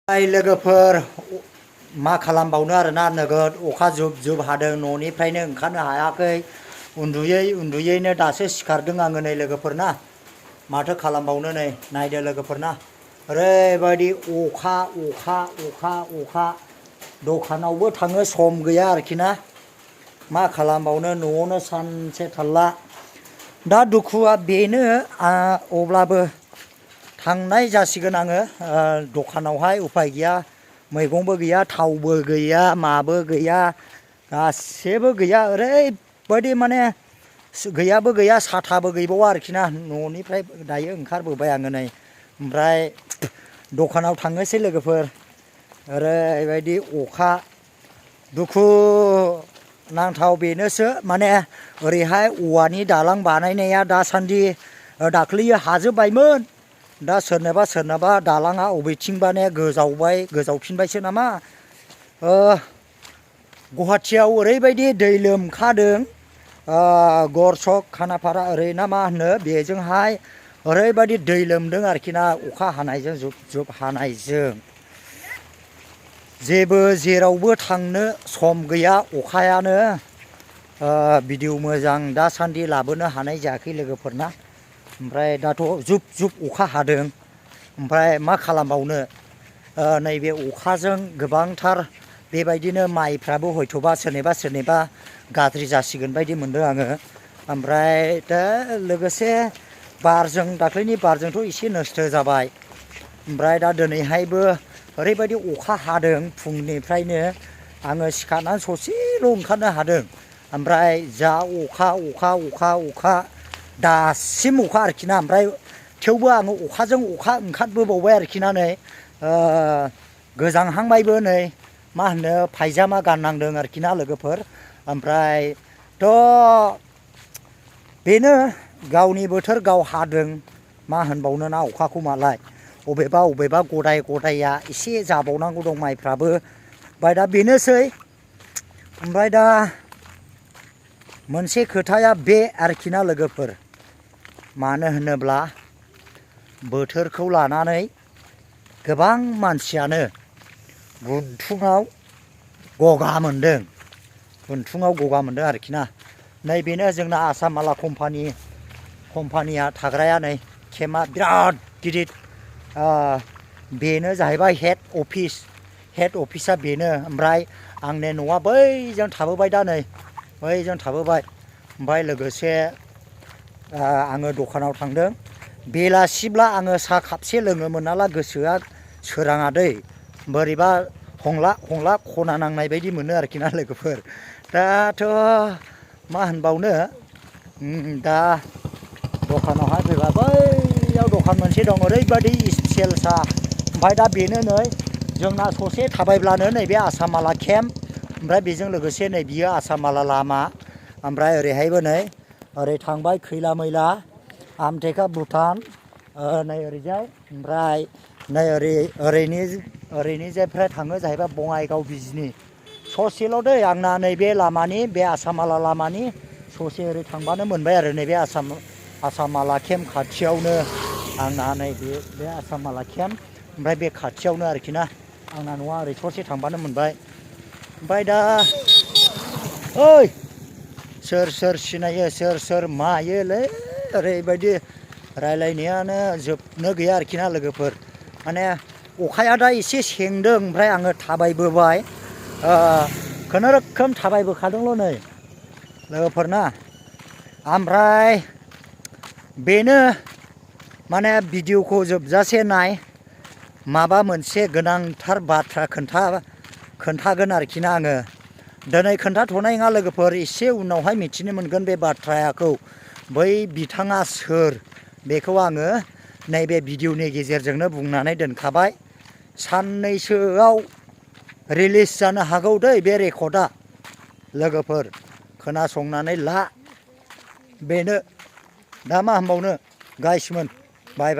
लोगोफोर मा खालामबावनो आरोना नोगोद अखा जुब जुब हादों न'निफ्रायनो ओंखारनो हायाखै उन्दुयैनो दासो सिखारदों आङो नै लोगोफोर ना माथो खालामबावनो नै नायदो लोगोफोर ना ओरैबायदि अखा दखानावबो थांनो सम गैया आरोखि ना मा खालामबावनो न'आवनो सानसे थाल्ला दा दुखुआ बेनो अब्लाबो थांनाय जासिगोन आङो दखानावहाय उफाय गैया मैगंबो गैया थावबो गैया माबो गैया गासैबो गैया ओरैबायदि माने गैयाबो गैया साथाबो गैबावा आरोखि ना न'निफ्राय दायो ओंखारबोबाय आङो नै ओमफ्राय दखानाव थांनोसै लोगोफोर ओरैबायदि अखा दुखु नांथाव बेनोसो माने ओरैहाय औवानि दालां बानायनाया दासान्दि दाख्लैयो हाजोबबायमोन दा सोरनाबा दालाङा अबेथिंबाने गोजावफिनबायसो नामा गुवाहाटियाव ओरैबायदि दै लोमखादों गरसक खानाफारा ओरै ना मा होनो बेजोंहाय ओरैबायदि दै लोमदों आरोखि ना अखा हानायजों जुब जुब हानायजों जेबो जेरावबो थांनो सम गैया अखायानो भिडिअ मोजां दासान्दि लाबोनो हानाय जायाखै लोगोफोरना ओमफ्राय दाथ' जुब जुब अखा हादों ओमफ्राय मा खालामबावनो नैबे अखाजों गोबांथार बेबायदिनो माइफ्राबो हयथ'बा सोरनिबा गाज्रि जासिगोन बायदि मोनदों आङो ओमफ्राय दा लोगोसे बारजों दाख्लैनि बारजोंथ' एसे नस्थ' जाबाय ओमफ्राय दा दिनैहायबो ओरैबायदि अखा हादों फुंनिफ्रायनो आङो सिखारनानै ससेल' ओंखारनो हादों ओमफ्राय जा अखा दासिम अखा आरोखि ना ओमफ्राय थेवबो आङो अखाजों अखा ओंखारबोबावबाय आरोखि ना नै गोजांहांबायबो नै मा होनो फायजामा गाननांदों आरोखि ना लोगोफोर ओमफ्रायथ' बेनो गावनि बोथोर गाव हादों मा होनबावनो ना अखाखौ मालाय अबेबा गदाया एसे जाबावनांगौ दं माइफ्राबो ओमफ्राय दा बेनोसै ओमफ्राय दा मोनसे खोथाया बे आरोखि ना लोगोफोर मानो होनोब्ला बोथोरखौ लानानै गोबां मानसियानो गुनथुङाव गगा मोनदों आरोखि ना नैबेनो जोंना आसाम माला कम्पानिया थाग्राया नै केमा बिराद गिदिर बेनो जाहैबाय हेड अफिसा बेनो ओमफ्राय आंनि न'आ बैजों थाबोबाय दा नै बैजों थाबोबाय ओमफ्राय लोगोसे आङो दखानाव थांदों बेलासिब्ला आङो साहा कापसे लोङोमोन नालाय गोसोआ सोराङा दै बोरैबा हंला खना नांनाय बायदि मोनो आरोखि ना लोगोफोर दाथ' मा होनबावनो दा दखानावहाय फैबा बैयाव दखान मोनसे दं ओरैबायदि स्पेसियेल साहा ओमफ्राय दा बेनो नै जोंना ससे थाबायब्लानो नैबे आसामाला केम्प ओमफ्राय बेजों लोगोसे नै बियो आसामाला लामा ओमफ्राय ओरैहायबो नै ओरै थांबाय खैला मैला आमटेका भुटान नै ओरैजाय ओमफ्राय नै ओरैनि जायफ्रा थाङो जाहैबाय बङाइगाव बिजनि ससेल' दै आंना नैबे लामानि बे आसामाला लामानि ससे ओरै थांबानो मोनबाय आरो नैबे आसामाला केम्प खाथियावनो आंना बे आसामाला केम्प ओमफ्राय बे खाथियावनो आरोखि ना आंना न'आ ओरै ससे थांबानो मोनबाय ओमफ्राय दा ओइ सोर सिनायो सोर मायोलै ओरैबायदद रायलायनायानो जोबनो गैया आरोखि ना लोगोफोर माने अखाया दा एसे सेंदों ओमफ्राय आङो थाबायबोबाय खुनुरुखुम थाबायबोखादोंल' नै लोगोफोरना ओमफ्राय बेनो माने भिडिअखौ जोबजासे नाय माबा मोनसे गोनांथार बाथ्रा खोन्थागोन आरोखि ना आङो दिनै खोन्थाथ'नाय नङा लोगोफोर एसे उनावहाय मिथिनो मोनगोन बे बाथ्राखौ बै बिथाङा सोर बेखौ आङो नैबे भिडिअनि गेजेरजोंनो बुंनानै दोनखाबाय साननैसोआव रिलिज जानो हागौ दै बे रेकर्डआ लोगोफोर खोनासंनानै ला बेनो दा मा होनबावनो गाइसमोन बाय